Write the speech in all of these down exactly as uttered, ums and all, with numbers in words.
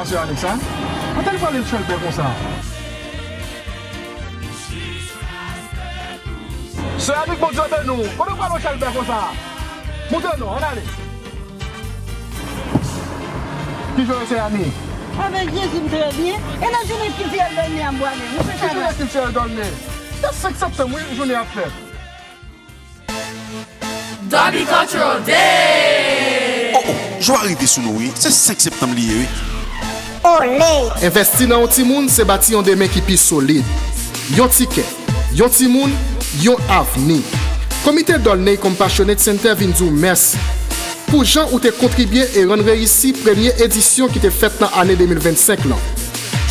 Sè Anik sa? Kote l pral chèlbè konsa? Sè Anik, Bondye beni w. Kote w pral chèlbè konsa? Monte non, ann ale. Kijan w ye, Sè Anik? Avèk Jezi, m trè byen. E nan jounen kiltirèl Dòlne a, m prale. Ki jounen kiltirèl Dòlne? Se senk septanm, wi, jounen ap fèt. Derby Cultural Day! Oh, oh, jou a rive sou nou, wi. Se senk septanm li ye, wi. Olé! Envèsti nan yon timoun, se bati yon demen ki pi solid. Yon tikè, yon timoun, yon avni. Komite Dolney Compassionate Center vin di w mèsi pou jan ou te kontribye e rann reyisi premye edisyon ki te fèt nan ane de mil vennsenk lan.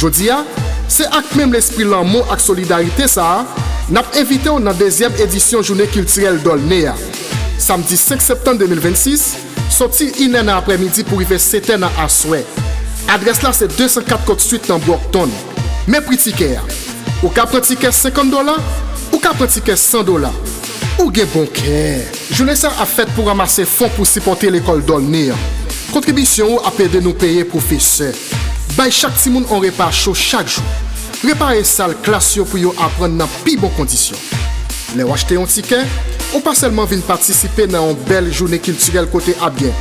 Jodi a, se ak menm lespri lanmou ak solidarite sa a, n ap envite w nan dezyèm edisyon Jounen Kiltirèl Dolney a. Samdi senk septanm de mil vennsis, soti inè nan aprèmidi pou rive setè nan aswè. Adrès la se de san kat Court Street nan Brockton. Men pri tikè a. Ou ka pran tikè senkant dola, ou ka pran tikè san dola. Ou gen bon kè! Jounen sa ap fèt pou ranmase fon pou sipòte lekòl Dolney an. Kontribisyon ou ap ede nou peye pwofesè, bay chak timoun on repa cho chak jou, repare sal klas yo pou yo aprann nan pi bon kondisyon. Lè w achte yon tikè, ou pa sèlman vin patisipe nan yon bèl jounen kiltirèl kote ap gen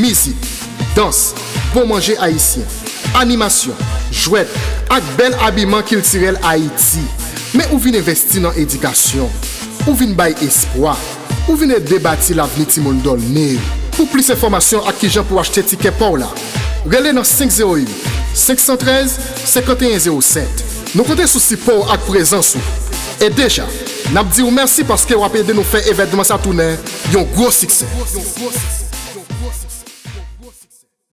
mizik, dans, bon manje ayisyen, animasyon, jwèt ak bèl abiman kiltirèl Ayiti, men ou vin envèsti nan edikasyon, ou vin bay espwa, ou vin ede bati lavni timoun Dolney. Pou plis enfòmasyon ak kijan pou achte tikè pa w la, rele nan senk zewo uit, senk san trèz, senkanteyen zewo sèt. Nou konte sou sipò w ak prezans ou. E deja, n ap di w mèsi paske w ap ede nou fè evènman sa tounen yon gwo siksè.